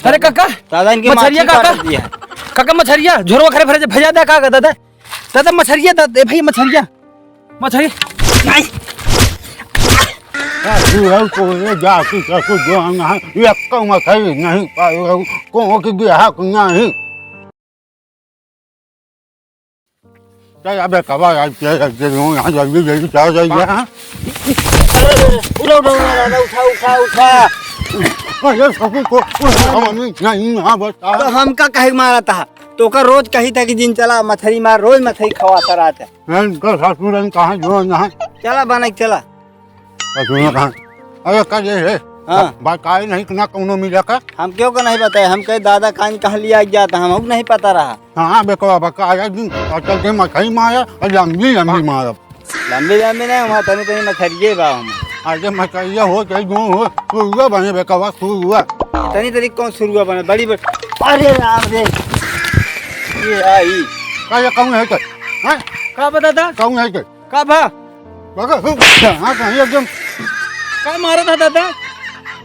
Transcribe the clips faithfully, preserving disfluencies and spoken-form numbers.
अरे काका, दादा, इनके मछरिया माछी काका। काट दिया। काका, मछरिया, झोरवा घरे भरे, भेजा दे काका, दादा। दादा, मछरिया, दादा, ए भाई, मछरिया। मछरी। नहीं। आ, तू है को ये जाति का कुछ जो हम यहाँ, ये कम मछरी नहीं पाए, को के बिहार को नहीं। चल, अबे, कब आ, आज के, आज के, यहाँ जल्दी, जल्दी चल जाइए, हाँ? अरे, अरे, अरे, उठा, उठा, उठा, उठा, उठा। अरे, ससुर को, उठा, नहीं, नहीं, यहाँ बता। तो हमका कहे मारा था? तोका रोज कही था कि जिन चला, मछरी मार, रोज मछरी खवाता रहता है। इनका ससुर, इन कहाँ जो यहाँ? चला, बना के चला। ससुर कहाँ? अरे, का ये है? हाँ। बा-, बताए नहीं कि ना कौनो मिला का? हम क्यों का नहीं बताए? हम कहे, दादा कान कहाँ लिया जाता, हमको नहीं पता रहा। हाँ, बेटवा, बका आया दिन, और चल के मछली मारा, और लंबी, लंबी मारब। लंबी, लंबी नहीं, वहाँ तनी, तनी मछरिये बा हम। अरे, मछरिया हो, चाहे जो हो, सुरुआ बने, बेटवा, सुरुआ। तनी, तनी कौन सुरुआ बने? बड़ी, बड़ी। अरे राम रे। ये आई। का ये कौन है के? हैं? का बा दादा? कौन है के? का बा? बका, हु, हाँ, कहीं एकदम। का मारा था दादा?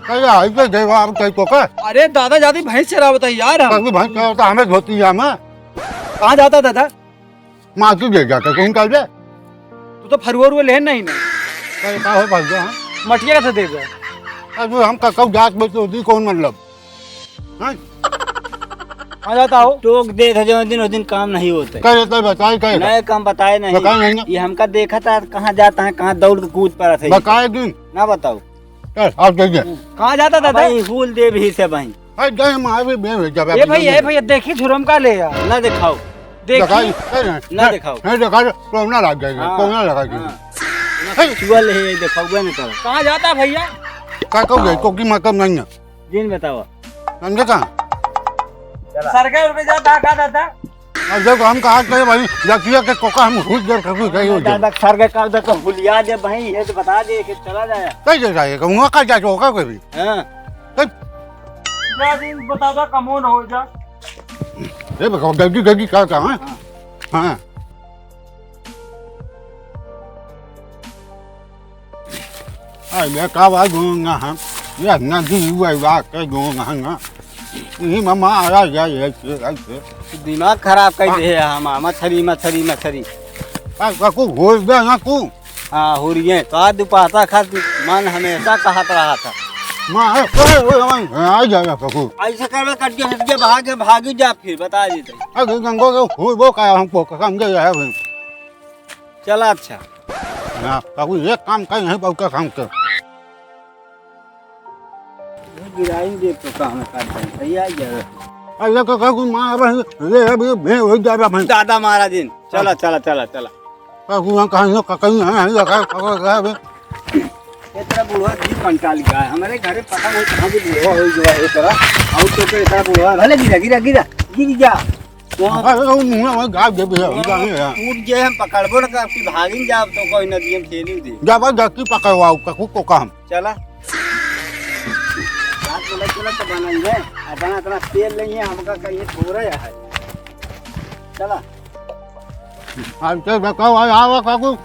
का ये आई के देवा, अब कहीं तो का? अरे दादा, जाती भैंस चरावत है यार हम। कभी भैंस चरावत है, हमें धोती है, हमें। कहाँ जाता दादा? माटी दे जाता, कौन कर दे? तू तो फरुआ उरुआ लेहन नहीं ना। का, का हो भाई, हाँ? मटिया का था देगा। अब हम का, कब जात में तो दी कौन मतलब? हाँ? आ जाता हो। टोक दे था जो दिन, उस दिन काम नहीं होता है। करे तो बताए, करे। नए काम बताए नहीं। बताए नहीं ना। ये हमका देखा था, कहाँ जाता है, कहाँ दौड़ के कूद पड़ा था। बताए दिन। ना बताओ। ए, आओ, दे दे। कहाँ जाता दादा? भाई, फूल दे भी से भाई। अरे, दे, हम आवे बे, जब ए आप भैया, ए भैया, देखी झुरम का ले यार। ना दिखाओ। देखी। दिखाई, ए, ना ए, दिखाओ। नहीं दिखा, कोरोना लग जाएगा, हाँ, कोरोना लगा देगा। हाँ। ना, हे। छुआ ले, ये दिखाओ, नहीं करो। कहाँ जाता भैया? का कहू जाए, तो की मतलब नहीं है। दिन बतावा। समझे का? चला। सरकार पे जाता का दादा? अब जब हम कहा थे भाई, लड़किया के कोका हम घुस दे, कभी गई हो जाए। दादा, सरकार का तो हुलिया दे भाई, ये तो बता दे कि चला जाए। कहीं दे जाए, कहूँगा का जाए, होगा कोई भी। हाँ। कहीं जा दिन बता दो, कमोन हो जा। ये बताओ, गलती, गलती क्या, क्या, हाँ? हाँ। हाँ। अरे, का बा गूंगा हम? ये नदी हुआ, हुआ के गूंगा हम ना। यही मामा आ रहा है, ये, ये, ये। दिमाग खराब कर दे है हमार, मछरी, मछरी, मछरी। आ, का को घोल दे ना तू। हाँ, हो रही है। का दुपाता खा मन हमेशा कहत रहा था। माँ, ए, ए, ए, ए, आ जा, जा, पकू। ऐसे करबे, कट के, हट के, भाग के, भागी जा फिर, बता देते। अरे, गंगो के फूल वो का हमको कसम दे रहा है भाई। चला अच्छा। हाँ, बाबू, एक काम कर, नहीं बहुत काम कर। ये गिराई दे तो काम है, काम है, भैया, ये। अरे, तो कहूँ माँ, अब ये, अभी मैं हो जा रहा भाई। दादा मारा दिन। चला, हाँ। चला, चला, चला। कहूँ कहाँ यो ककई है, है, लगा, लगा, लगा, अबे। ये तेरा बुढ़वा जी पंचाल का है। हमारे घरे पता नहीं कहाँ से बुढ़वा हो गया है तेरा। और तो, तो इतना बुढ़वा, भले गिरा, गिरा, गिरा, गिर जा। तो अरे, वो मुँह में गाड़ दे भैया, हम जाने हैं। टूट गए, हम पकड़बो न कर, फिर भागिन जाब तो कोई नदी में खेली दे। जबरदस्ती पकड़वाओ, ककू को काम। चला। रात में चला तो बनाई है, अपना, अपना तेल नहीं है, हमका कहीं थोड़ा है। चला। आज तो बताओ, आज आवा ककू,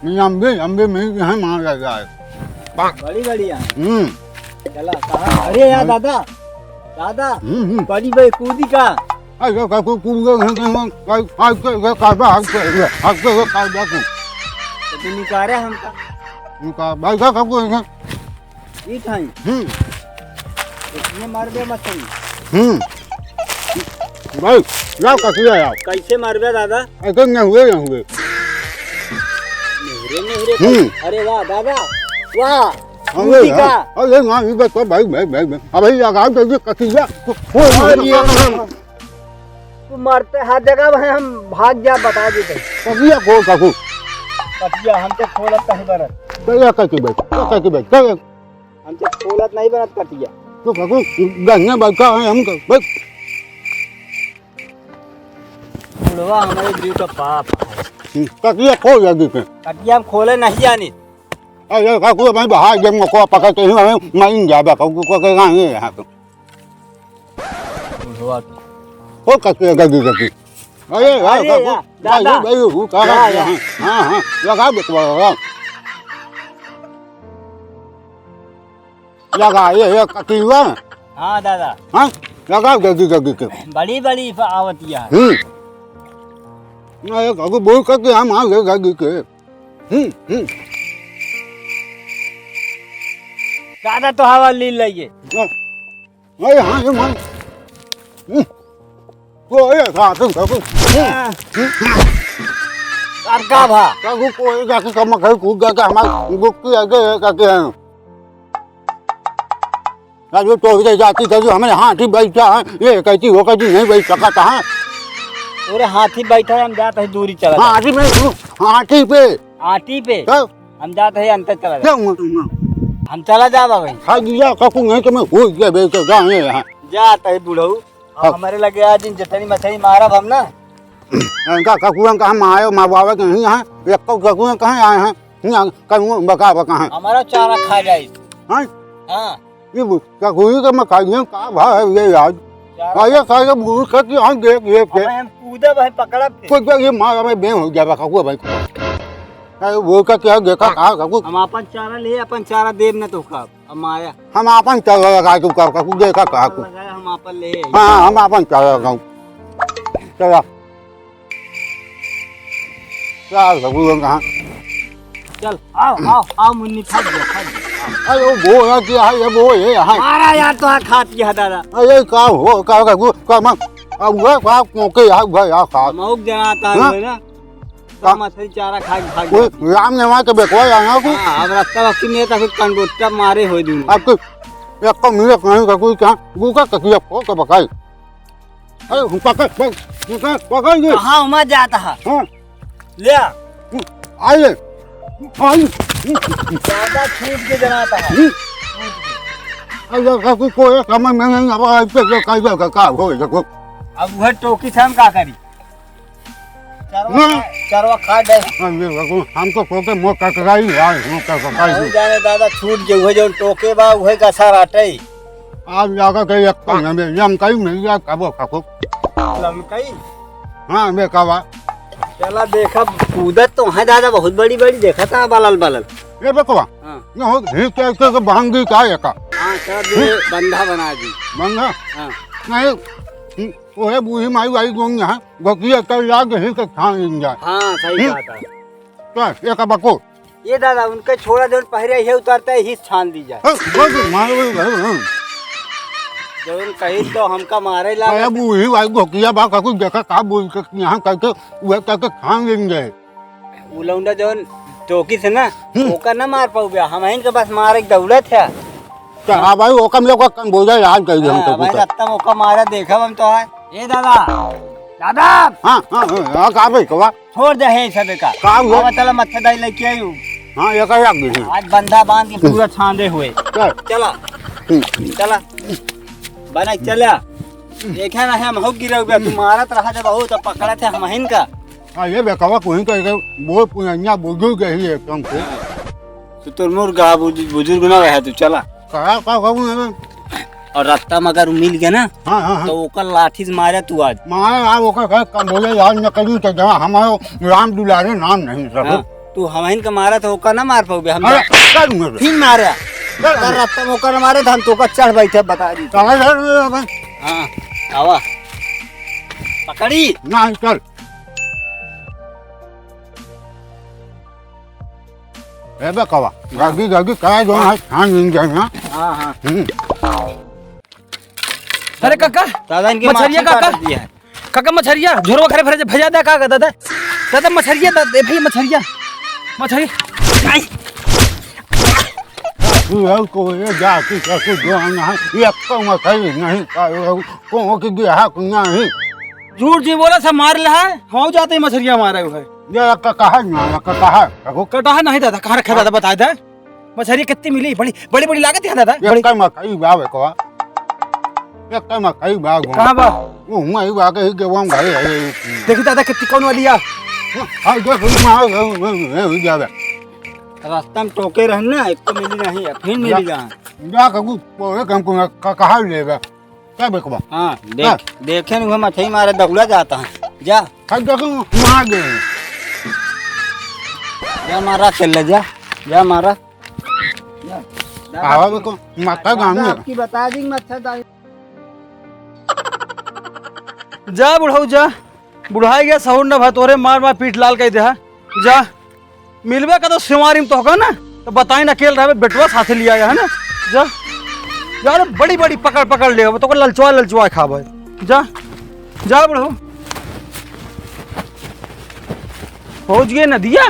लंबे, लंबे में यहाँ मार लग जाए। बड़ी, बड़ी है। हम्म। चला, कहाँ? अरे यार, हाँ। दादा, दादा, हम्म, हम्म। बड़ी भाई कूदी का? अरे, का को कूद गए हैं, कहीं हम, आज, आज के, ये कायदा, आज के, ये, आज के, ये कायदा को। तो तू निकारे हमका। निकाल, भाई, का, का को है? ई ठाई। हम्म। इसमें मर गए मछली। हम्म। भाई, लाओ कसिया यार। कैसे मरबे दादा? ऐसे न हुए, न हुए। नेहरे, नेहरे हम्म। कर। अरे वाह दादा, वाह। अरे कूदी यार, का। अरे ना, ये बस भाई, भाई, भाई, भाई। अबे ये आगाम कर दे कसिया। ओ, अरे ये यार। तू मरते हाथ जगह भाई, हम भाग जा, बता देते। कसिया खोल, काकू। कसिया हमके खोलत कहीं बरत। चल, या कसिया बैठ, या कसिया बैठ, चल। हमसे खोलत नहीं बनत कटिया। तो बाबू, गन्ने बैठा है, हम कर, बैठ। बुढ़वा हमारे जीव का पाप है। हम्म, कटिया खोल जल्दी से। कटिया हम खोले नहीं जानी। अरे, काकू, भाई, बाहर जब मकोआ पकड़ के ही हमें माइन जाबा, काकू, को के गाँव है यहाँ पे। बुढ़वा की। खोल कटिया जल्दी, जल्दी। अरे, अरे, भाई, भाई, या, भाई, दादा। भाई, वो कहाँ या, गया या। है? हाँ, हाँ, लगा दे, लगा। लगा, ये, ये कटिया। हाँ दादा। हाँ, लगाओ जल्दी जल्दी के। बड़ी बड़ी फ-, आवतिया है। हम्म। ना, ये काकू बोल करके हम आ गए जल्दी के। हम्म, हम्म। दादा तो हवा ली लइए। हाँ। अरे हाँ, ये मान। हम्म। ओ, ये खा, तुम खा, तुम। हाँ। हम्म। और का भा? का को, कोई जाके कम खाई, कूद जाके हमारे गुप्ती आगे है, करके हैं। आज वो टोक दे जाती था, जो हमारे हाथी बैठा है, ये कहती, वो कहती, नहीं बैठ सकता है। अरे हाथी बैठा है, हम जाते हैं, दूरी चला जाए। हाथी में, हाथी पे। हाथी पे? तो? हम जात है अंतर चला जाब। क्या हुआ तुम? हम चला जाब भाई। खा दिया काकू, नहीं तो मैं हो गया बेटा, जाने यहाँ। जात है बुढ़ऊ। अब हाँ। हमारे लगे आज इन जतनी मछली मारब हम ना। इनका काकू हम कहाँ मारे, मारवावे के नहीं यहाँ। एक तो काकू हम कहाँ आए हैं? यहाँ कहूँ बका बका हैं। हमारा चारा खा जाए। हाँ? हाँ। ये बु-, काकू ही का मैं खाई नहीं, का भा है ये आज? चारा अरे खाई के बूढ़ करके यहाँ देख, देख के। अबे हम कूदे भाई पकड़ब के। कोई क्या ये मार हमें बेम हो गया बा काकू भाई। अरे वो का क्या देखा कहा काकू? हम अपन चारा ले, अपन चारा देब न तो का, अब माया। हम अपन चारा लगा तू कर काकू देखा कहा तू। लगा हम अपन ले आई। हाँ, हम अपन चारा लगाऊ। चला। चल काकू हम कहाँ? चल, आओ, आओ, आओ मुन्नी, फट जा, फट जा। अरे वो बोला क्या है, ये वो ये है। मारा यार तो हाथ खात किया दादा। अरे का हो, का काकू, का मैं, अब वो का कोके यार, भाई यार का। मौक जना आता हाँ? है ना। का? मछली चारा खा के भाग वो जाती। राम नेवा के बेटवा जाना को। हाँ, अब रास्ता बाकी में तो कुछ कंडोट्टा मारे होई दूनो। अब कुछ एक को मिले कहीं का कोई क्या, वो का ककिया को के बकाई। अरे, पकड़, पकड़, पकड़, पकड़ ये। कहाँ हुआ जाता है? हाँ। ले आ। आइए। आइए। ज्यादा छूट के जनाता है। हम्म। अरे, का कोई, कोई समझ में नहीं, अब ऐसे जो कई का, का हो, देखो। अब वह टोकी से हम का करी? चरवा ना। खा, चरवा खा जाए। हाँ, ये रखो, हमको सो के मोर कटकाई यार, मोर कटकाई। अरे जाने दादा, छूट जे उहे जौन टोके बा, उहे का सार आटे। आज जाकर के एक काम है, ये हम कहीं मिल गया, कबो खाको। लमकई? हाँ, मैं कहा। चला देखा, कूदत तो है दादा, बहुत बड़ी बड़ी देखा था, बलल बलल। ये बेकवा, हाँ। ये हो, ही क्या, क्या, क्या भांग गई का ये का? हाँ, सब ये बंधा बना दी। बंधा? हाँ। नहीं, हम्म, ओहे बूढ़ी माई वाली जोन यहाँ, गोतिया कर ला के ही के छान लीन जाए। हाँ, सही हम्म। बात है। क्या, ये का बको? ये दादा, उनके छोड़ा जौन पहरे है उतरते ही छान दी जाए। हाँ, बस मारो, बस, हाँ। जौन कही तो हमका मारे ला। अरे बूढ़ी वाली गोतिया बा, का कुछ देखा का बोल के यहाँ करके, वह करके छान लीन जाए। उ लौंडा जौन टोकी से ना, हम्म। ओका ना मार पाउबे, हमहिन के बस मारे के दौड़त है। तो हाँ भाई, ओका हम लोग का कम बोझा याद कर दिया हम हाँ, तो भाई, कुछ। रत्ता ओका मारा देखब हम तो है। ए दादा, दादा! हाँ, हाँ, हाँ, हाँ, का भाई, कवा? छोड़ दे है सब का। का हुआ? अब चला मच्छरदानी लेके आई हूँ। हाँ, ये का रख दी। आज बंधा बांध के पूरा छांदे हुए। चल। चला। हम्म। चला। बना चला। देखे ना है, हम हो गिरा हुआ, तू मारत रहा जब हो तो पकड़त है हमहिन का। हाँ, ये बेकवा कोई कह के बहुत पुरानिया बुजुर्ग ही एकदम से। तू तो मुर्गा बुजु-, बुजुर्ग ना रहा, तू चला। कहा, का कहूँ मैं? और रस्ता में अगर मिल गया ना, हाँ, हाँ, हाँ। तो ओकर लाठी से मारे तू आज। मारे, आ, ओकर कहे, कम बोले, यार, न करी, तो जहाँ हमारो राम दुलारे नाम नहीं, सब। हाँ, तू हमहिन का मारा, तो ओकर ना मार पाओगे, हम अरे, जा-, कर दूंगा। फिर मारे। कर अगर दूंगा। रस्ता में ओकर मारे, तो हम तो ओकर चढ़ बैठे, बता दी। चला, चला, चला, चला। हाँ, आवा। पकड़ी। नहीं, चल। ए बे कवा, जल्दी, जल्दी करा, जो ना खान नहीं जाए ना। हाँ, हाँ। हम्म। अरे काका, दादा, इनके मछरिया माछी काका। काट दिया है। काका, मछरिया, झोरवा घरे भरे, भेजा दे काका, दादा। दादा, मछरिया, दादा, ए भाई, मछरिया। मछरिया। नहीं। तू है को ये जाति का कुछ जो हम यहाँ, ये तो मछली नहीं पाए हो, को की ग्राहक नहीं। झूठ जी बोला, सब मार रहा है, हम जाते ही मछरिया मारे हुए। ये का कहा ना, ये का कहा? रघु। कटाहा नहीं दादा, कहाँ रखा दादा, बता दे। मछरी कितनी मिली? बड़ी, बड़ी, बड़ी लागत है दादा, ये बड़ी। कई मकई बा, बेकवा। ये कई मकई बा, गो। कहाँ बा? वो हुआ ही बा, के ही के वो हम घरे है। देखी दादा, कितनी कौन वाली आ? हाँ, ये हुई मार, ये हुई, ये हुई जावे। रास्ता में टोके रहन ना, एक तो मिली नहीं है, फिर मिली जा। जा। जा, कबू, पोरे कम को का-, कहाँ लेगा? क्या बेकवा? हाँ, देख, हाँ। देखे नहीं हुआ, मछली मारे दौड़ा जाता है। जा। हाँ, देखो, मार दे। जा मारा, चल ले जा। जा मारा। जा। आवा बेको, माता दादा, गाँव में। आपकी बता दी, मच्छरदानी। जा बुढ़ऊ जा, बुढ़ाई गया, सहूर न भा, तोहरे मार मार पीठ लाल कइ देहा। जा, मिलबे का तो सिवारी में तोहका ना, तो बताई ना, अकेल रहबे, बेटवा साथे लिया गया है ना। जा, जा रे, बड़ी बड़ी पकड़ पकड़ ले, अब तोहका ललचवा ललचवा खाबे। जा, जा बुढ़ऊ। पहुँच गए नदिया।